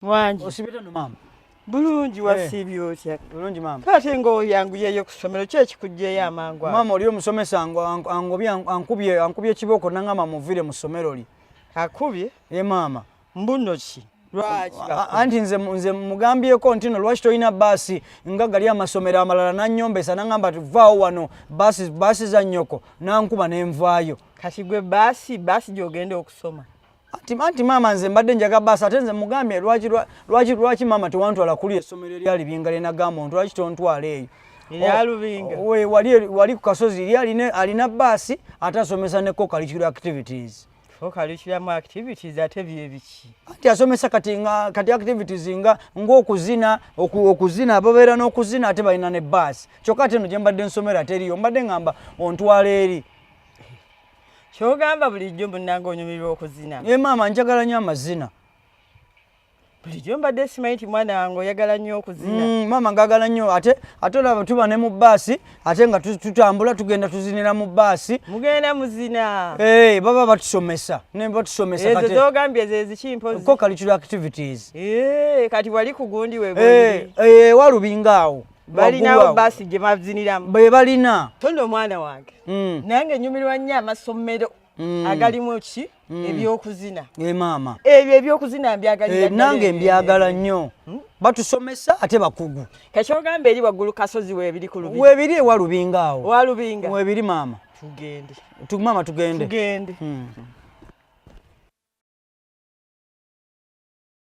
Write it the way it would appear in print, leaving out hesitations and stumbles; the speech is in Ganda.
Wangi. Osibye no maama? Bulungi, wasiibye otya? Bulungi, maama. Ate ng'oyanguyeyo ku ssomero, ki ekikuggyeyo amangu ago? Maama, oli omusomesa angobye, ankubye kibooko, nangamba muvire mu ssomero lye. Akubye? Ye maama. Mbuno ki? Lwaki? Anti nze mugambyeko nti no lwaki tolina baasi nga gali amasomero amalala, nanyombesa, nangamba tuvaawo wano, baasi za nnyoko, nankuba nenvaayo. Kati gwe baasi gy'ogenda okusoma? Anti maama, nze mbadde njaga baasi, ate nze mugambye lwaki maama tewantwala kuli essomero eryali Binga lyenagamba ontu, lwaki tontwala eyo? Erya Lubinga? We, wali ku kasozi eri alina baasi, ate asomesa ne co-curricular activities. Co-curricular activities ate byebiki? Anti asomesa kati nga kati activities nga ng'okuzina, okuzina babeera n'okuzina, ate balina ne baasi. Kyokka ate eno gye mbadde nsomera teriyo, mbadde ngamba ontwala eri. Kyogamba bulijjo munnange onyumirwa okuzina? Ye maama, njagala nnyo amazina. Bulijjo mbadde simanyi nti mwana wange oyagala nnyo okuzina. Maama, ngagala nnyo, ate olaba tuba ne mu baasi, ate nga tutambula tugenda tuzinira mu baasi. Mugenda muzina? Eh, baba batusomesa ne batusomesa. Ezo zogambye ze ziki mpozi? Co-curricular activities. Eh, kati wali ku gundi we Eh, gundi. Eh, walubinga awo. Balinawo waggulu awo. Baasi gye baziniramu? Be balina. Tondo omwana wange, nange nyumirwa nnyo amasomero agalimu ki ebyokuzina. Eh maama. Ebyo ebyokuzina mbyagalira Eh, ddala. Nange Ebyo. mbyagala nnyo, batusomesa ate bakugu. Kakyogamba eri waggulu kasozi weebiri ku Lubiri? Weebiri ewalubinga awo. Walubinga? Weebiri, maama. Tugende. Maama, tugende. Tugende.